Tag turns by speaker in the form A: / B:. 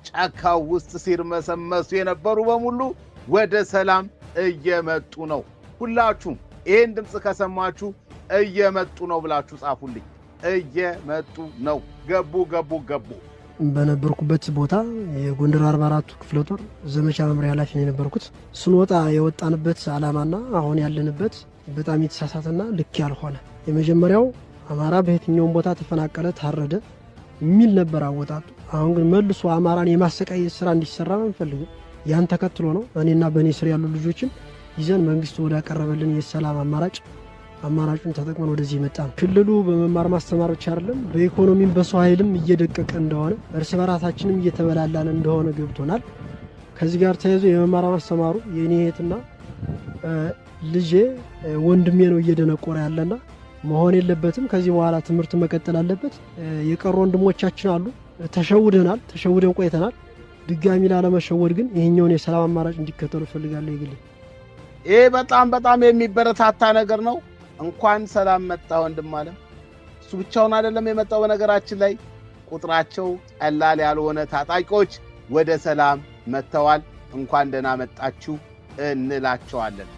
A: ጫካው ውስጥ ሲርመሰመሱ የነበሩ በሙሉ ወደ ሰላም እየመጡ ነው። ሁላችሁም ይህን ድምፅ ከሰማችሁ እየመጡ ነው ብላችሁ ጻፉልኝ። እየመጡ ነው። ገቡ ገቡ ገቡ።
B: በነበርኩበት ቦታ የጎንደር 44ቱ ክፍለ ጦር ዘመቻ መምሪያ ኃላፊ ነው የነበርኩት። ስንወጣ የወጣንበት ዓላማና አሁን ያለንበት በጣም የተሳሳተና ልክ ያልሆነ፣ የመጀመሪያው አማራ በየትኛውም ቦታ ተፈናቀለ፣ ታረደ የሚል ነበር አወጣጡ። አሁን ግን መልሶ አማራን የማሰቃየት ስራ እንዲሰራ አንፈልግም። ያን ተከትሎ ነው እኔና በእኔ ስር ያሉ ልጆችን ይዘን መንግስት ወዳቀረበልን የሰላም አማራጭ አማራጩን ተጠቅመን ወደዚህ የመጣ ነው። ክልሉ በመማር ማስተማር ብቻ አይደለም፣ በኢኮኖሚም በሰው ኃይልም እየደቀቀ እንደሆነ፣ እርስ በራሳችንም እየተበላላን እንደሆነ ገብቶናል። ከዚህ ጋር ተያይዞ የመማር ማስተማሩ የእኔ እህትና ልጄ ወንድሜ ነው እየደነቆረ ያለና መሆን የለበትም። ከዚህ በኋላ ትምህርት መቀጠል አለበት። የቀሩ ወንድሞቻችን አሉ። ተሸውደናል፣ ተሸውደን ቆይተናል። ድጋሚ ላለመሸወድ ግን ይህኛውን የሰላም አማራጭ እንዲከተሉ እፈልጋለሁ። ይግል
A: ይህ በጣም በጣም የሚበረታታ ነገር ነው። እንኳን ሰላም መጣ ወንድም አለም። እሱ ብቻውን አይደለም የመጣው። በነገራችን ላይ ቁጥራቸው ቀላል ያልሆነ ታጣቂዎች ወደ ሰላም መጥተዋል። እንኳን ደህና መጣችሁ እንላቸዋለን።